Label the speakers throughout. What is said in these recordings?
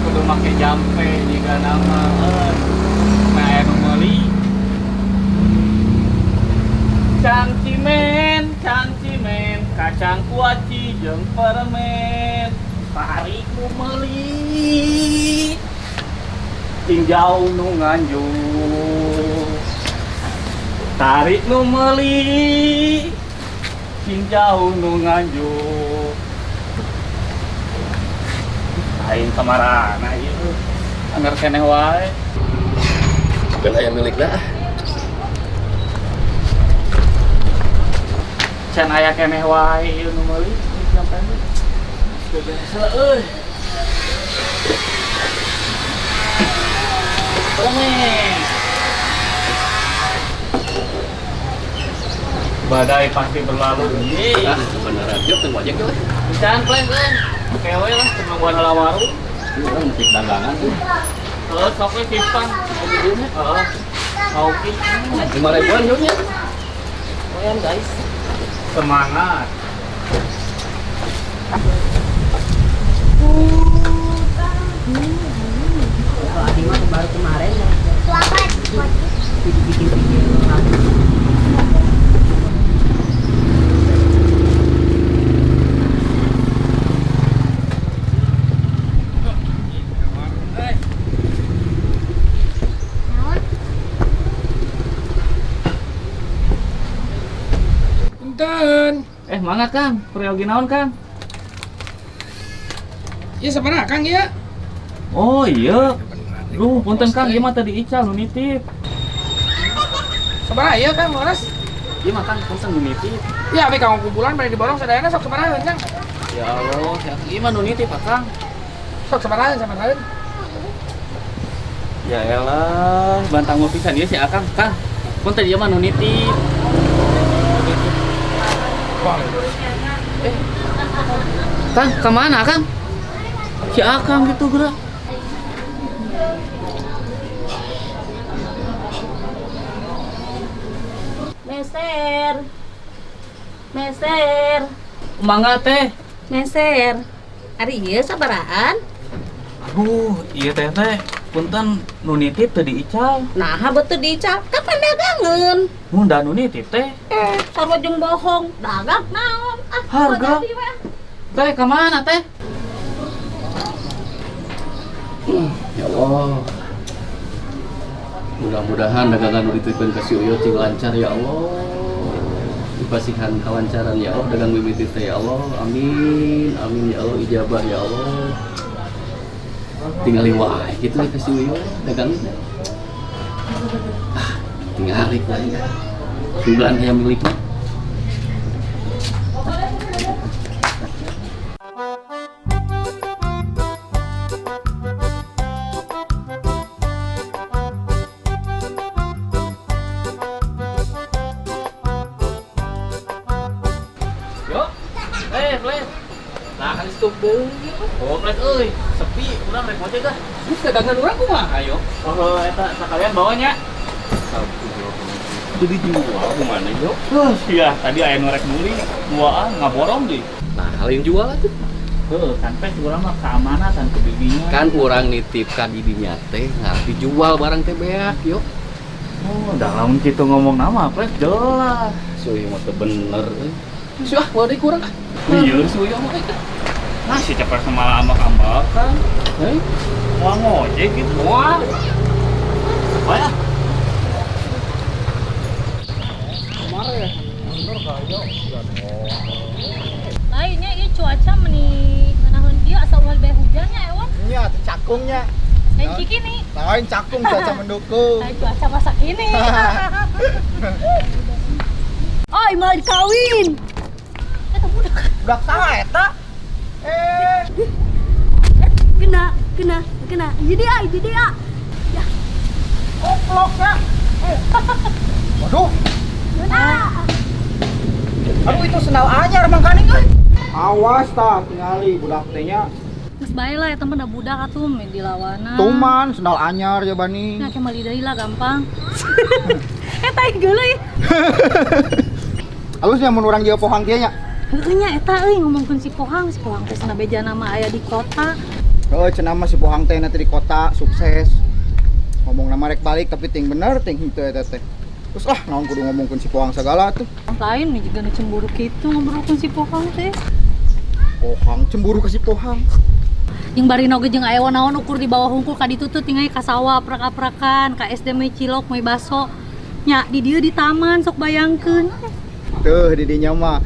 Speaker 1: Kudu make jampe jiga nama euy. Meh aya nu meuli. Cangcimen, cangcimen, kacang kuaci jeung permen. Tarik nu meuli. Cing jauh nu nganjuk. Tarik nu meuli. Cing jauh nu nganjuk. Lain kamarana ieu. Anger keneh wae.
Speaker 2: Ben aya milikna ah.
Speaker 1: Can aya keneh wae ieu nu meuli sampai beberes euy. Permen. Badai pasti berlalu. Yeay.
Speaker 2: Ah, beneran jok teu ngojek euy.
Speaker 1: Can plan euy. Oke we lah nungguan heula warung.
Speaker 2: Ini urang nitip dagangan tuh.
Speaker 1: Heeh, sok we simpan. Heeh. Oke.
Speaker 2: 5 ribuan joknya.
Speaker 1: Lumayan guys. Semangat.
Speaker 3: Kalau Adi mah baru kemarin bikin video lagu.
Speaker 4: Punten.
Speaker 1: Mangga Kang, peryogi naon Kang?
Speaker 4: Iya sabaraha Kang ya?
Speaker 1: Oh iya. Duh, punten Kang, ieu mah tadi ical nu nitip.
Speaker 4: Sabaraha ieu Kang Moras?
Speaker 1: Ieu mah Kang punten nu nitip.
Speaker 4: Ya abi kang kumpulan bari diborong sadayana sok sabaraha Kang?
Speaker 1: Ya Allah, ya ieu mah nu nitip ah, Kang.
Speaker 4: Sok sabaraha sabaraha.
Speaker 1: Ya elah, bantang mau pisan ieu si Akang, Kang. Punten ieu mah nu nitip.
Speaker 4: Wah,
Speaker 1: Kang, kemana Kang? Si Akang gitu gerak.
Speaker 3: Meser. Meser.
Speaker 1: Mangga teh.
Speaker 3: Meser. Ari ieu sabarahaan?
Speaker 1: Aduh, iya teh teh. Punten nu nitip teu diical.
Speaker 3: Nah, betul diical. Kapan dagangeun?
Speaker 1: Mun da nu nitip teh.
Speaker 3: Sarua jeung bohong. Dagang naon? Ah,
Speaker 1: Harga.
Speaker 3: jadi we.
Speaker 1: Teh kemana teh?
Speaker 2: Ya Allah. Mudah-mudahan dagangan nu dititipkeun ka si Uyo cing lancar ya Allah. Dipasihan kalancaran ya Allah dagang mimiti teh ya Allah. Amin. Amin ya Allah ijabah ya Allah. Tinggali wae kitu ka si Uyo dagang teh. Ah, tinggali wae. Bulan aya milikna.
Speaker 1: Yo. Flash.
Speaker 2: Nah, kan stop deui.
Speaker 1: Oh, Flash euy, sepi, urang rek ngojek ah.
Speaker 2: Terus dagangan urang kumaha ayo?
Speaker 1: Oh, eta sakalian bawanya.
Speaker 2: Itu dijual kumaha yo?
Speaker 1: Iya, tadi aya nu rek meuli, duaan ngaborong deui.
Speaker 2: Nah, hal yang jual atuh.
Speaker 1: Heuh, kan Flash urang mah keamanan ke bibinya.
Speaker 2: Kan urang nitip ka didinya teh, nah dijual barang teh beak yo.
Speaker 1: Oh, dalam kitu ngomong nama Flash jelas.
Speaker 2: Si Uyo mah teu bener euy. Si ah, wae kurang ah. Lieur si Uyo mah euy.
Speaker 1: Nah, si cepet sama ambak-ambakan.
Speaker 2: Heuh.
Speaker 1: Mau ngojek gitu. Wah. Wah. Ya.
Speaker 5: Lainnya ieu cuaca meni ngeunaheun kieu asa ulah bae hujannya ewan.
Speaker 6: Nya, teu cakungnya.
Speaker 5: Lain cikini.
Speaker 6: Lain cakung cuaca mendukung.
Speaker 5: Lain cuaca masa kini. Oh, malah dikawin. Eta budak.
Speaker 6: Budak saha eta?
Speaker 5: Kena, kena, kena. Jadi ah, jadi ah. Ya.
Speaker 6: Koplok ya. Waduh.
Speaker 5: Nah.
Speaker 6: Aduh itu sendal anyar mangkaning euy. Awas tah tingali budak teh nya.
Speaker 5: Geus bae lah eta mah da budak atuh meh dilawanan.
Speaker 6: Tuman sendal anyar ya bani.
Speaker 5: Nah, kemal deui lah gampang. Eta geuleuh.
Speaker 6: Halusnya mun urang jeung pohang kieu nya.
Speaker 5: Heueuh nya eta euy ngomongkeun si Pohang teh cenah bejana mah aya di kota.
Speaker 6: Heuh, cenah mah si Pohang teh nanti di kota sukses. Ngomong nama rek balik tapi ting bener ting henteu eta teh. Terus ah naon kudu ngomongkeun si Pohang segala tuh.
Speaker 5: Lain nih juga nu cemburu kitu ngobrolkeun si Pohang teh.
Speaker 6: Pohang cemburu ke si Pohang.
Speaker 5: Jeung bari oge jeung aya naon ukur di bawah hungkul ka ditu tuh tinggal ka sawah aprak-aprakan, ka SD mie cilok, mie baso. Nya di dieu di taman sok bayangkeun.
Speaker 6: Tuh di dinya mah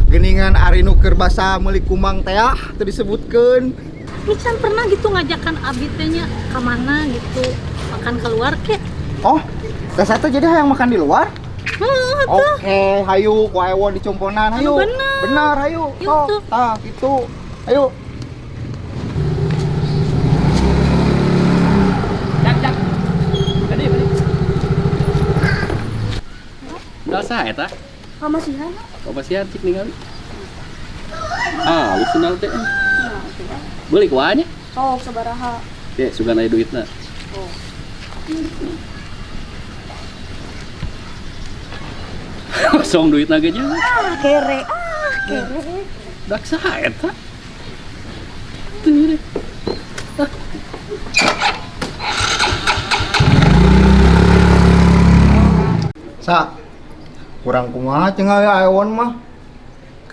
Speaker 6: geningan ari nu keur basa meuli kumang teh ah teu disebutkeun.
Speaker 5: Ini can pernah gitu ngajakan abi teh nya ka mana gitu, makan keluar kek.
Speaker 6: Oh, teh satu jadi hayang makan di luar?
Speaker 5: Heeh tuh.
Speaker 6: Oke, hayu ku ewon dicumponan, hayu.
Speaker 5: Anu bener.
Speaker 6: Bener, hayu.
Speaker 5: Yuk,
Speaker 6: Sok,
Speaker 5: tuh.
Speaker 6: tah gitu. Ayo.
Speaker 1: Jak jak. Tadi beli.
Speaker 2: Udah sah eta?
Speaker 3: Kamasihan.
Speaker 2: Kamasihan cik ningali. Ah, wis sendal teh. Beli kuah nya?
Speaker 3: Sok sabaraha.
Speaker 2: Oke, sugan aya duitna.
Speaker 3: Oh.
Speaker 2: Kosong duitna ge nya.
Speaker 3: Ah, kere. Ah, kere.
Speaker 2: Dak saha eta? Teu deh.
Speaker 6: Sa, kurang kumaha cenah ya ewon mah.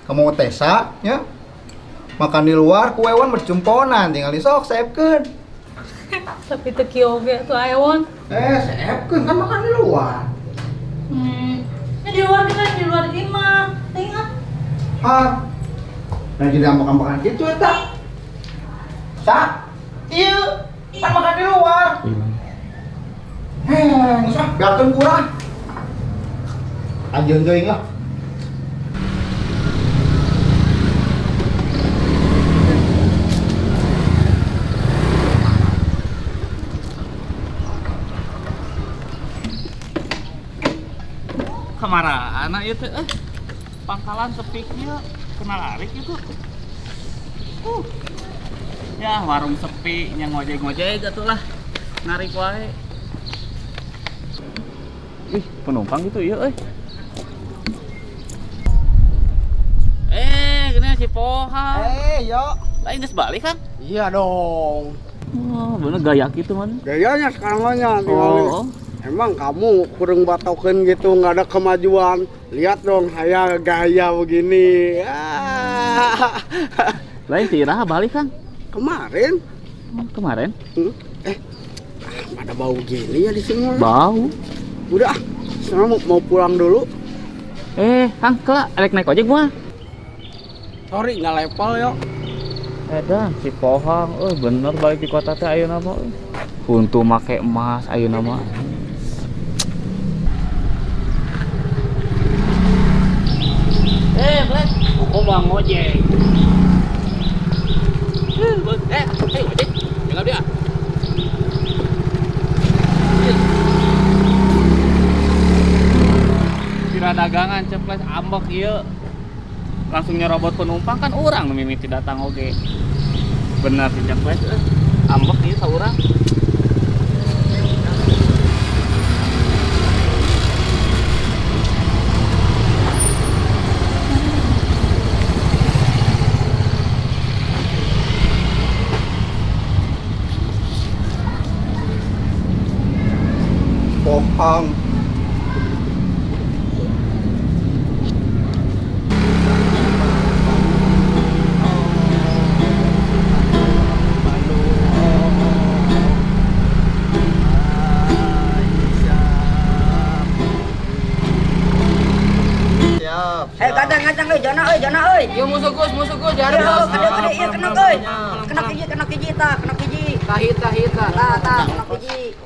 Speaker 6: Kamu tesa ya. Makan di luar ku ewon bercumponan tinggal di sok seepkeun.
Speaker 5: Tapi teu kieu oge tuh ewon.
Speaker 6: Eh, seepkeun kan makan di luar.
Speaker 5: Ini di luar kan di luar imah. Tengah.
Speaker 6: Hah. Nah jadi makan-makan gitu eta. Sa, ieu kan makan di luar. Heh, geus ah, biarkeun kurang. Anjeun teuing lah.
Speaker 1: Kamara anak ieu teh pangkalan sepi kieu kena larik gitu. Ya warung sepi nya ngojek-ngojek atuh lah. Narik wae. Ih, penumpang gitu ieu euy. Gini si Pohang.
Speaker 6: Yo.
Speaker 1: Lain geus balik kan?
Speaker 6: Iya dong.
Speaker 1: Oh, bener gaya gitu mana?
Speaker 7: Gayanya sekarang mah nya.
Speaker 1: Oh.
Speaker 7: Emang kamu kurang batoken gitu, nggak ada kemajuan. Lihat dong, saya gaya begini. Ah.
Speaker 1: Lain tirah balik kan?
Speaker 7: Kemarin.
Speaker 1: Oh, kemarin?
Speaker 7: Ada bau gini ya di sini.
Speaker 1: Bau.
Speaker 7: Udah, sekarang mau pulang dulu.
Speaker 1: Kang, kelak, rek naik ojek mah.
Speaker 7: Sorry, nggak level yo.
Speaker 1: Edan si Pohang, bener balik di kota teh ayeuna mah. Huntu make emas ayeuna mah. Black, aku mau ngojek. Ojek, jangan dia. Kira dagangan ceples ambek ieu. Langsung nyerobot penumpang kan urang nu mimiti datang oge. Bener si ceples ambek ieu saurang.
Speaker 6: Pohang.
Speaker 8: Kadang-kadang euy jana euy jana euy.
Speaker 4: Ieu musuh Gus, jare.
Speaker 8: Gede ieu kena euy. Kena hiji tah, kena hiji.
Speaker 4: Tahit tah.
Speaker 8: Tah tah kena hiji.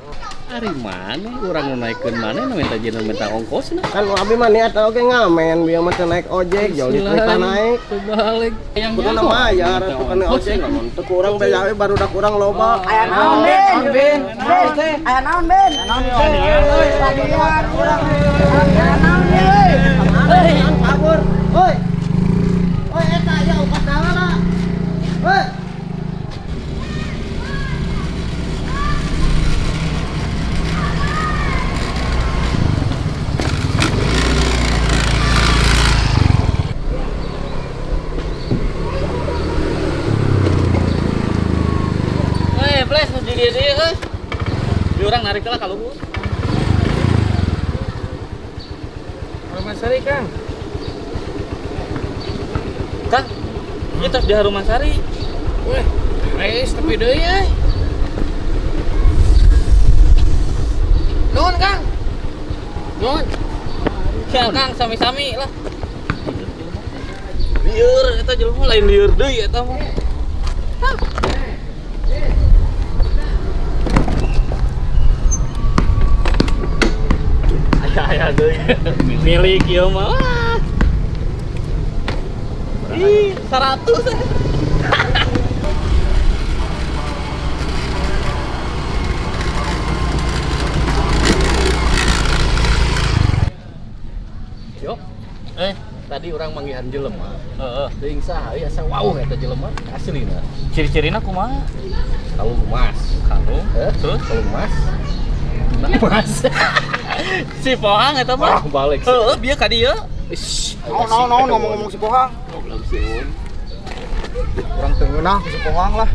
Speaker 2: Ari mana urang nu naikeun mana nu minta jeung minta ongkos na.
Speaker 9: Kan abi mah niat oge ngamen, bieu mah teu naik ojek, jauh di kereta naik.
Speaker 2: Terbalik. Yang
Speaker 9: Kudu na bayar atuh kana ojek, lamun teu kurang beda we barudak urang loba.
Speaker 8: Aya naon Ben?
Speaker 4: Ben.
Speaker 8: Aya naon Ben? Urang. Aya naon euy?
Speaker 9: Kabur. Oi. Oi eta ya upas dalan. Oi.
Speaker 1: Di dieu deui euy. Di urang narik lah ka luhur.
Speaker 4: Harumasari, Kang.
Speaker 1: Kang, ieu tos di Harumasari.
Speaker 4: Weh, reis tepi deui euy. Nuhun, Kang. Nuhun.
Speaker 1: Ya, Kang, sami-sami lah. Lieur eta jelema lain lieur deui eta mah. Aya-aya deui. Milik ieu mah. Wah. Ih, 100.
Speaker 2: Yo, tadi orang manggihan jelema.
Speaker 1: Heeh.
Speaker 2: Teuing saha euy asa wauh eta jelema aslina.
Speaker 1: Ciri-cirina kumaha?
Speaker 2: Kalung emas.
Speaker 1: Kalung.
Speaker 2: Terus kalung emas. Emas.
Speaker 1: Si Pohang eta mah.
Speaker 2: Wah, balik sih.
Speaker 1: Heeh, bieu ka dieu.
Speaker 2: Ish,
Speaker 6: Naon naon ngomong-ngomong si Pohang.
Speaker 2: Goblok si Ewon.
Speaker 6: Urang teu ngeunah ku si Pohang lah.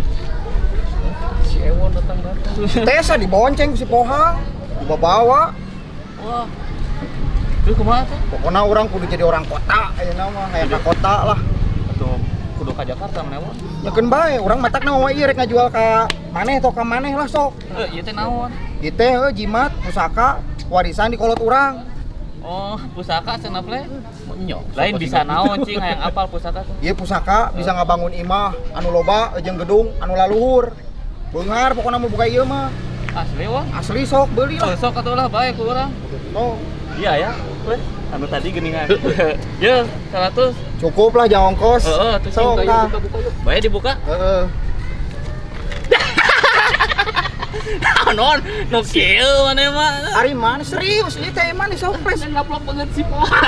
Speaker 2: Si Ewon datang-datang.
Speaker 6: Tesa dibonceng ku si Pohang, dibawa-bawa.
Speaker 1: Wah. Itu kumaha tuh?
Speaker 6: Pokoknya orang kudu jadi orang kota ayeuna mah, hayang ka kota lah.
Speaker 1: Atuh kudu ka Jakarta maneh mah.
Speaker 6: Nyekeun bae, urang matakna mah ieu rek ngajual ka maneh atau ka maneh lah sok.
Speaker 1: Ieu teh naon?
Speaker 6: Ieu teh heuh jimat pusaka warisan di kolot urang.
Speaker 1: Oh, pusaka cenah ple.
Speaker 2: Menyok.
Speaker 1: Lain bisa naon cing hayang apal pusaka tuh.
Speaker 6: Ieu pusaka bisa ngabangun imah anu loba jeung gedung anu laluhur. Beunghar pokokna mun buka ieu mah.
Speaker 1: Asli wah.
Speaker 6: Asli sok beuli
Speaker 1: Oh,
Speaker 6: lah.
Speaker 1: sok atuh lah bae ku urang.
Speaker 6: Oh,
Speaker 1: Iya ya. Weh, anu tadi geuningan. Ye, 100.
Speaker 6: cukup lah jangan ongkos.
Speaker 1: Heeh, atuh
Speaker 6: Sok
Speaker 1: cing,
Speaker 6: tah.
Speaker 1: Bae dibuka.
Speaker 6: Heeh.
Speaker 1: Naon nu kieu maneh mah.
Speaker 6: Ari mana serius ieu teh emang sok ples.
Speaker 4: Ngaplok banget si Pohang.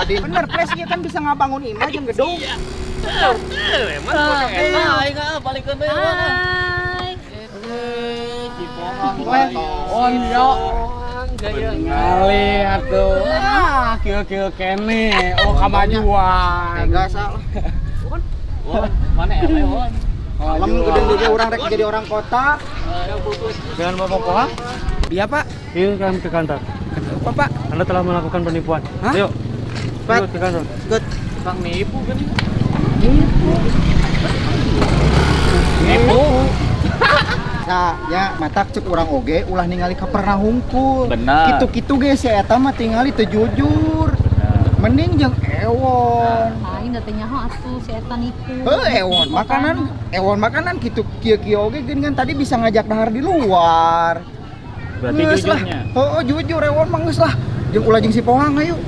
Speaker 6: Bener ples ieu kan bisa ngabangun imah jeung gedung.
Speaker 1: Emang eta aing ah balikeun deui mana.
Speaker 5: Hai.
Speaker 1: Si Pohang.
Speaker 7: On yo. Ngali atuh. Ah, kieu-kieu kene. Oh, kamajuan.
Speaker 6: Tega salah.
Speaker 1: Wah, mana eleh won.
Speaker 6: Kalem gedung juga orang rek jadi orang kota.
Speaker 10: Dengan Bapak Pohang?
Speaker 7: Iya, Pak.
Speaker 10: Ini kami ke kantor.
Speaker 7: Kenapa, Pak?
Speaker 10: Anda telah melakukan penipuan.
Speaker 7: Hah?
Speaker 10: Ayo.
Speaker 7: Pak.
Speaker 10: Ayo ke kantor.
Speaker 7: Good.
Speaker 1: Tukang nipu geuning. Nipu.
Speaker 6: Nah, ya matak cek urang oge ulah ningali ka pernah hungkul.
Speaker 1: Benar.
Speaker 6: Kitu-kitu ge si eta mah tingali teu jujur. Mending jeung Ewon.
Speaker 5: Aing da teh nyaho atuh si eta nipu.
Speaker 6: Heuh Ewon makanan kitu kieu-kieu oge geuningan tadi bisa ngajak dahar di luar.
Speaker 1: Berarti
Speaker 6: Geus lah.
Speaker 1: jujurnya.
Speaker 6: Heuh jujur Ewon mah geus lah. Jeung ulah jeung si Pohang ayo.